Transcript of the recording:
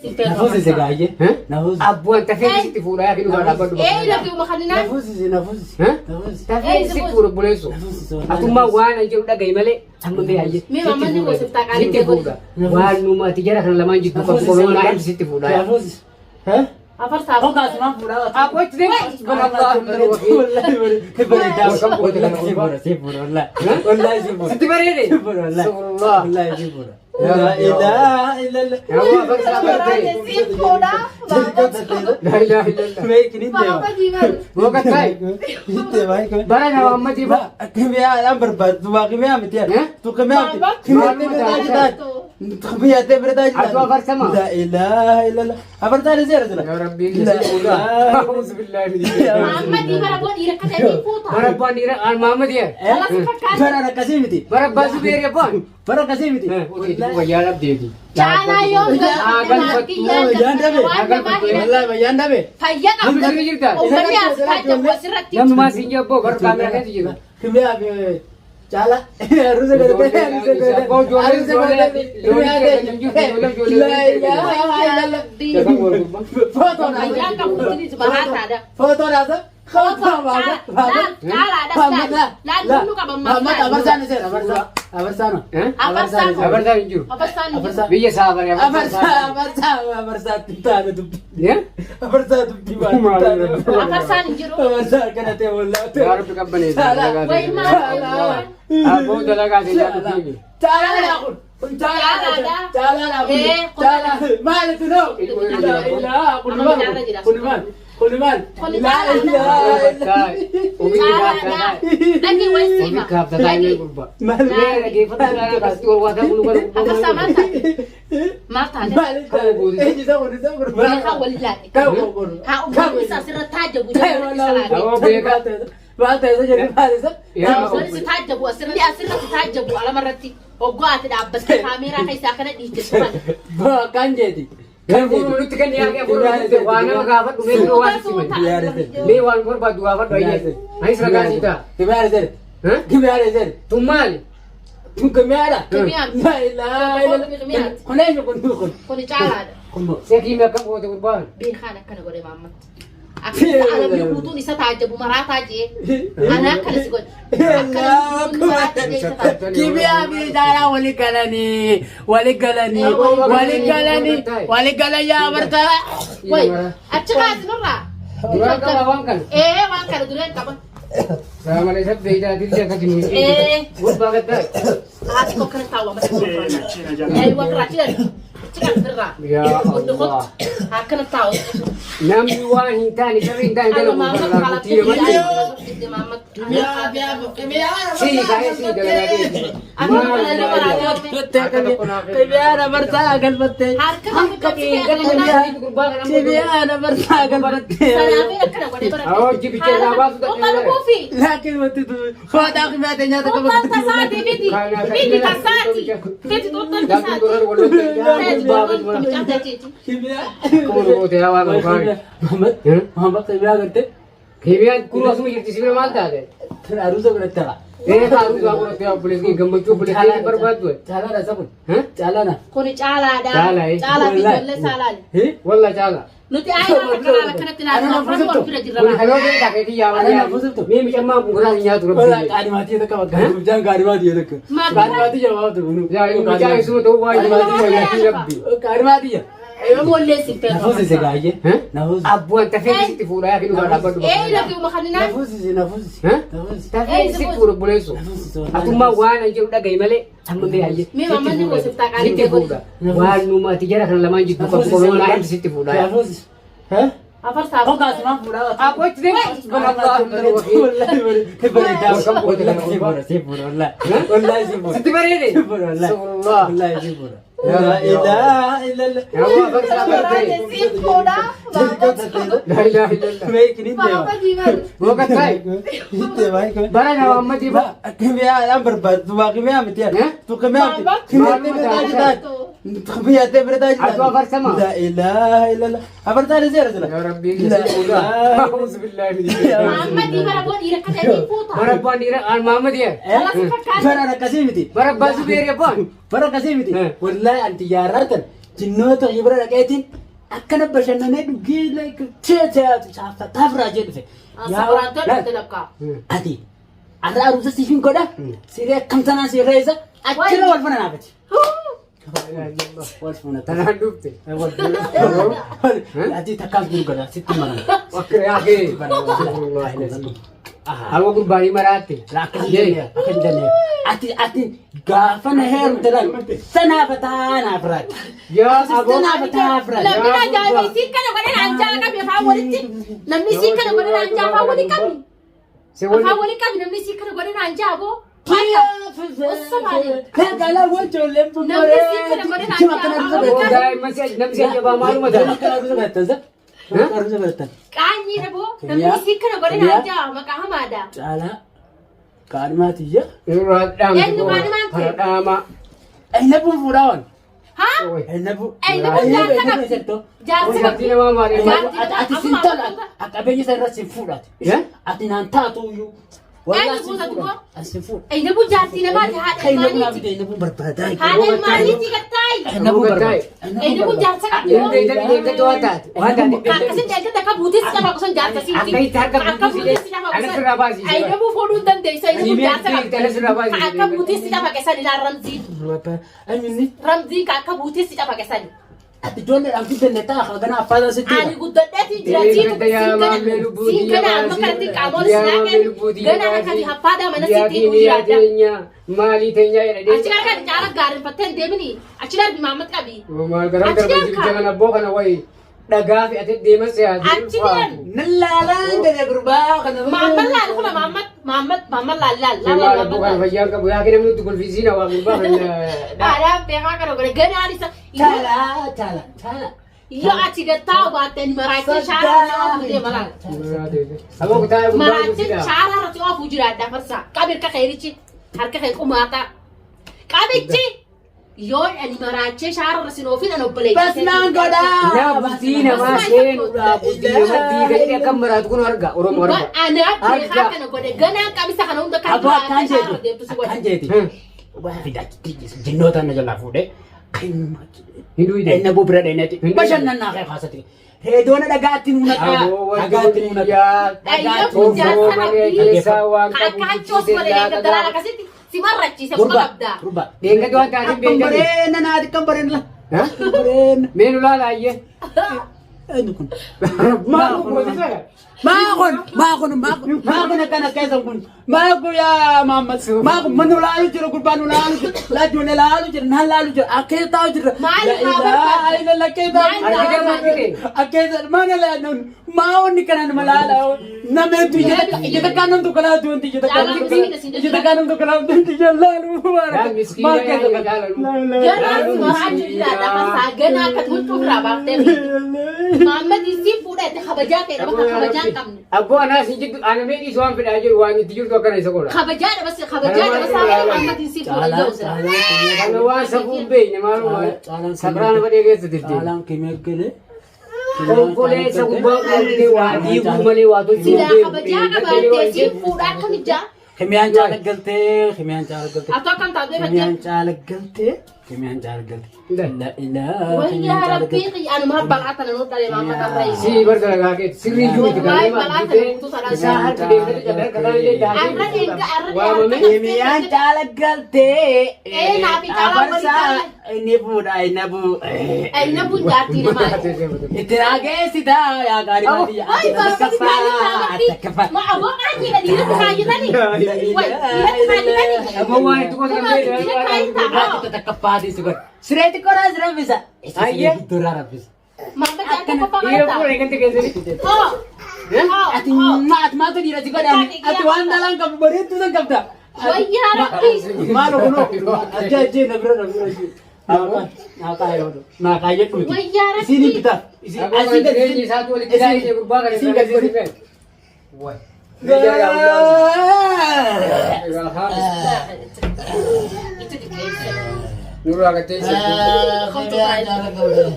Nafuusise gaayyee. Nafuusise. Abbu'an tafee sitti fuudhaa yaa kinu dhaabbadhu. Ee lafi uma kaninaan. Nafuusise nafuusise. Nafuusise. Tafee sitti fuudha obboleessu. Nafuusise. Atummaa waan an jedhu dhagahi malee amma mee hayyee. Mee mammanni goosiftaa qaalii Sitti fuudha. Waan numa ati jara kana lamaan jidduu qabu koronaa inni sitti fuudha. Nafuusise. Afarsaa. Hogaasumaan fuudhaa. Abbochi deemu. Sitti bareede. La ilaha illallah. Yaa afarsaa bartee. Si fuudha. Laa ilaaha illallah. Boqottaay. Bara nama ammatii ba. Kimiyaadhaan barbaaddu waa kimiyaa miti. Tu kimiyaa miti. Kimiyaa ta'e bira taa'aa Atu afarsama. La ilaha illallah. Afartaan seera sila. Yaa Rabbi A'uuzu billaahi min shaytaani. Maammadii bara boo dhiira akka ta'e fuuta. Bara abbaan dhiira Mahammad yaa. Kalas fakkaata. Bara akkasii miti. Bara abbaa Zubeer abbaan. Bara akkasii miti. Wayyaa dhabdeeti. Caalaa yoo Wayyaan dhabe. Wallaahi wayyaan dhabe. Fayyaa Namni qabdu. sirrii jirta. Uummanni as taajjabu asirratti. Namni maa siin jabboo bara kaameraa keessa jira. Kimiyaa fi caala. Aruusa godhatee aruusa godhatee. Abbaa ijoollee Aruusa ijoollee godhatee. ijoollee keessa hin jirtu ijoollee ijoollee. La ilaha illallah. Fayyaan qabu kunis bahaa taadha. Footoo laata? Footoo baasa. Caalaadha. Laal nu qaban Maamad abarsaan seera abarsaa. Abarsaan. Abarsaan. Abarsaan hin jiru. Afarsaan hin jiru. Biyya saafaree Abarsaa abarsaa abarsaa taane dubbi. Abarsaa dubbi waan taane. Afarsaan hin jiru. Abarsaa akkana ta'e wallaahi. Yaa Rabbi qabbaneessa. Wayi maal? Abboo dalagaa ta'e jaallatanii. Caalaa kun. Caalaa caalaa kun. Caalaa maalitu noo? Kun maal? Kun maal? Kun maal? Kun caalaadha. Caalaadha. Dhaqii wayi siima. Dhaqii. Maal? Afarsaa maal taate? Maal taate? Maal? Isa kun isa kun maal? Beekaa waliin laate. Kan kun. Haa uummanni isaa asirratti taajjabu jedhu isa laate. Maal ta'e isa jedhu maal isa? Uummanni si taajjabu asirratti asirratti taajjabu alamarratti hoggaa ati dhaabbattee kaameeraa keessaa kana dhiichisu kana. Kan jeeti. Nutti kan dhiyaate waan nama gaafadhu mee biroo waan sitti mali. Mee waan barbaaddu gaafadhu ayyee. Anis ragaa sii ta'a. Kimiyaadha jedhe. Kimiyaadha jedhe. Tun maali? Tun kimiyaadha. Kimiyaadha. La ilaha illallah. Kun eenyu kun kun? Kuni caalaadha. Kun Seekii akkam goote gurbaan? Beekaan akkana godhe maammatti. Akka isa alamni guutuun isa taajjabu maraataa jee. Ana akkana si godhe. Akkana guutuun maraataa jee isa taajjabu. Kimiyaa fi caalaa walii galanii walii galanii walii galanii walii galan yaa bartaa. Wayi achi kaasi nurraa. Duraan qaba waan kana. Ee waan kana dureen qaba. Saamalee isa beeydaa dillee akka jiru. Ee. Gurbaa gaddaa. Haati koo akkana taa'u amma. Ee waan irraa achi achi kaasi nurraa. Yaa Allah. Akkana taa'u. Namni waan hin taane sirrii hin taane Amma dalagu maammatti barraa kalaquu guutii namatti. biyyaa. Sii kaa'ee sii dalagaa ta'e. Amma kana nama raajaa. Kimiyaa bartaa galfattee. Harka tokko qabsiisee Kimiyaa bartaa galfattee. Sanaafii akkana godhe bara. Awwa jibicha irraa baasu Uffata dadhabee. kuufi. Laakiin wanti tu fooxaa kimiyaa ta'e nyaata qaba. Uffata tasaati fiti. Fiti tasaati. Fiti uffata tasaati. Kimiyaa. Akkuma gootee yaa waaqa bukaari. Muhammad Muhammad kimiyaa gartee. Keemiyaan kun asuma jirti sibira maal taate? Tun aruusa godhattara. Ee aruusa godhattee obboleessi gammachuu obboleessi barbaaddu. Caalaadha isa kun. Caalaadha. Kuni caalaadha. Caalaa, eh. Caalaa fi ijoollee saalaali. Walla caala. Nuti aayyaa takka laala akkanatti ilaallu afran wal bira jirra Kun laala. kan hojii taatee kiyyaa Ana wal na fuusiftu. Mee micammaan kun garaa nyaatu Wala rabbi. qaadimaatii takka bakka mucaan qaadimaatii takka. Maal? Qaadimaatii jabaa tu. Yaa mucaa isuma ta'uu baay'ee baay'ee rabbi. Qaadimaatii jaa. Moollee si feetu. Nafuusise gaayyee. Nafuusise. Abbu'an tafee sitti fuudhaa yaa kinu dhaabbadhu. Ee lafi uma kaninaan. Nafuusise nafuusise. Nafuusise. Tafee sitti fuudha obboleessu. Atummaa waan an jedhu dhagahi malee amma mee hayyee. Mee mammanni goosiftaa qaalii Sitti fuudha. Waan numa ati jara kana lamaan jidduu qabu koronaa inni sitti fuudha. Nafuusise. Afarsaa. Hogaasumaan fuudhaa. Abbochi deemu. Sitti bareede. Subhanallah. La ilaha illallah. Yaa afarsaa bartee. Si fuudha. Laa ilaaha illallah. Boqottaay. Bara nama ammatii ba. Kimiyaadhaan barbaaddu waa kimiyaa miti. Tu kimiyaa miti. Kimiyaa bira taa'aa Kimiyaa bira taa'aa Atu afarsama. La ilaha illallah. Afartaan seera sila. Yaa Rabbi fuudha. A'uuzu billaahi min shaytaani. Maammadii bara boo dhiira akka ta'e fuuta. Bara abbaan dhiira Mahammad yaa. Kalas fakkaata. Bara akkasii miti. Bara abbaa Zubeer abbaan. Bara akkasii miti. Eh. Wallaahi anti yaarraa tan. Jinnoota bira dhaqeetiin akkana bashannanee dhugee like saaffataa firaa jee dhufe. Sabaraantoo dhufte lakkaa. Ati har'a aruusa siif hin godha siree akkam tanaa si reessa achirra wal fana naafati. Wal fana Tanaan dhufte. wal fana. Ati takkaas gurgura sitti marama. Akka yaakee. Hawa gurbaanii maraatte. Akkas hin jenne akkas hin jenne. Ati ati gaafa na heerumte laal sanaafataa naaf raati. Yaa aboo. Sanaafataa firaati. Namni ajaa'ibaa isii kana godhan anjaa qabi afaan walitti. Namni isii kana godhan anjaa afaan walii qabi. Afaan walii qabi namni isii kana godhan anjaa aboo. Daa'imman namni si ajjabaa maaluma ta'a? Qaanyii dhaboo namni isii kana godhan anjaa maqaa hamaadha. Caalaa kaadhimaatiyya. Irraa dhaamte. Eenyu kaadhimaan kee? Kana dhaamaa. Aynabuun fuudhaa waan. Haa? Aynabu. Aynabu jaarsa qabdi. Jaarsa Jaartii qabdi. namaa maali? Ati sin tola. Qabeenya isa irra sin fuudhaati. Ati naan taatu iyyuu. Eenyu fuudha duuba? Ati sin fuudha. Aynabu jaartii namaati haadha Aynabu naaf ilmaaniiti. fide aynabuun barbaadaa. Haadha ilmaaniiti gattaayi. Aynabuun barbaada. Aynabu jaarsa qabdi. Deeggarta waan taate. Waan taate. Akkasitti eeggatti akka buutis nama kusan jaarsa siiti. Akka itti harka Akka buutis buutis nama ana kusan. sirraa baasii. Aynabu fuudhuu hin dandeessu. Aynabu jaarsa qabdi. Ana sirraa baasii. Akka buutis nama keessan ilaal ramziin. Eenyunni Ramziin ka akka buutis nama keessan. ati ijoolleedhaan fiddanne ta'a kana affaan sitti. Ani guddadheeti jira siitu siin kana amma kanatti qaamoon silaa kennu gana akkati haffaadaa mana sitti hidhuu jiraadha. Maalii teenyaa jedhee. Achi harka caala gaariin hin deemini achi darbi maammat qabi. Maal garam darba jiru abboo kana wayi dhagaa fe'atee deeman siyaasa. Achi deem. Nallaalaan jedhe gurbaa kana. Maammat laal kuna maammat maammat maammat laal laal laal Maal abboo kana laal. fayyaan qabu yaa kennamu nutti kolfisiina waa gurbaa kana. Dhaadhaan beekaa kana godhe ganaan isa Caalaa caalaa caalaa. yoo achi gattaa baatte maraachee shaaraa irratti oofuu deema laal. Aboo kutaa gurbaa Maraachee guddina. shaaraa irratti oofuu jiraadha farsaa qabi harka keerichi harka kee qumaataa qabichi yoo ani maraachee shaaraa irra sin oofin ani obboleessa. Bas naan godhaa. Naa bultii namaa seenuudhaa bultii nama diiganii akka maraatu kun arga Oromoo arga. Anaa beekaa kana godhe ganaan qabisa kana hunda kan Aboo akkaan maraachee shaaraa irra jeeti. deemtu si godhe. Akkaan jeeti. Waa fidaatti jinnoota na jalaa fuudhee. Hinduu hidhe. Aynabu bira dheeneeti. Bashannanaa kee kaasati. Reedoona dhagaatti nuuna qaa. Aboo wanti Dhagaatti nuuna qaa. Ayyabu Obbo jaarsa malee qabdi. keessaa waan qabu Akkaan coos godhe dalaala akkasitti si marrachiise quba Gurbaa. qabda. Gurbaa. Deengatti waan taateen Akkam beekame. bareena naati akkam bareena la. Akkam bareena. Mee nu laala ayyee. Eenyu kun? Maal kun Maa kun maa kun maa kun maa kun akkana keessan kun maa kun yaa Mahammad maa kun mana laalu jira gurbaan nu laalu jira laajuun laalu jira naan laalu jira akkee taa'u jira. Maal irraa barbaadde? Ilaa lakkee taa'u Maal irraa barbaadde? Akkee mana laalu maa wanni kana nama laala nama hedduu ija takkaa namtu kalaatu wanti ija takkaa Caalaa miskiina siin ija takkaa namtu kalaatu wanti ija laalu Yaa miskiina maal yaa keessa jaalala. Ganaan si maraachuu jiraadha farsaa ganaa akka huccuu irraa baaftee Mahammad isii fuudhate kabajaa ta'e dhaba kabajaa hin qabne. Abboo anaa si jiddu ana mee dhiisu waan fedhaa jiru waan itti jirtu akkana isa godha. Kabajaa dhaba kabajaa dhaba saa Mahammad isii fuudhate Caalaa jira. Kana waan safuu hin beekne maaluma Caalaan sabraa nama dheegeessa tirti. Caalaan keemee galee. Obboleessa gubbaa quuftee waa diiguu malee waa tolchuu hin Silaa beeku. kabajaa qabaattee sii fuudha akkam ijaa. Kemiyaan caala galtee, kemiyaan caala galtee. Atoo akkam taatee Kemiyaan fakkii. caala galtee, kemiyaan caala galtee. La ilaa Wayyaa kemiyaan caala rabbii galtee. qiyyaanu maal bal'aa tana nuu dhalee Mahammad Arraa Si bar dalagaa keeti sirrii iyyuu miti kan Wallahi nama balaa argitee tana guutuu sana isaa harka deemtee jala harka isaa illee Arra eega arra waamame. Kemiyaan caala galtee. Ee, naafi caalaa waliin Abarsaa caala. inni fuudha inni buu. Aynabuun jaartii namaati. Itti naageessitaa yaa gaarii baadiyyaa. Ay, barbaadi gaarii taamatti. Ma aboo qaanyiidha dhiirratti kaayyatanii. Way dhiirratti kaayyatanii. Aboo waan itti qotan beekne. Takkaffaatii si godha. Sireetti qoraa si raffisa. Ayyee. Guddoorraa raffisa. Maamma jaartii qofa Dhiira qabata. fuula eegante keessatti. Oo. Oo. Ati maat maatu dhiira si godhaan. Ati waan dhalaan qabdu bareedduu san qabda. Wayyaa rabbii. Maal kunoo ajja ajjee na bira na bira. Naaqaa yoo naaqaa jedhuuti. Wayyaa rabbii. Isiin hin bitaaf. Isiin Aboo asii kan jireenyi isaatu walitti daa'ee gurbaa kana Isiin gadi godhi. Way. Itti xiqqeesse. Nurraa gattee Kamtu taa'e.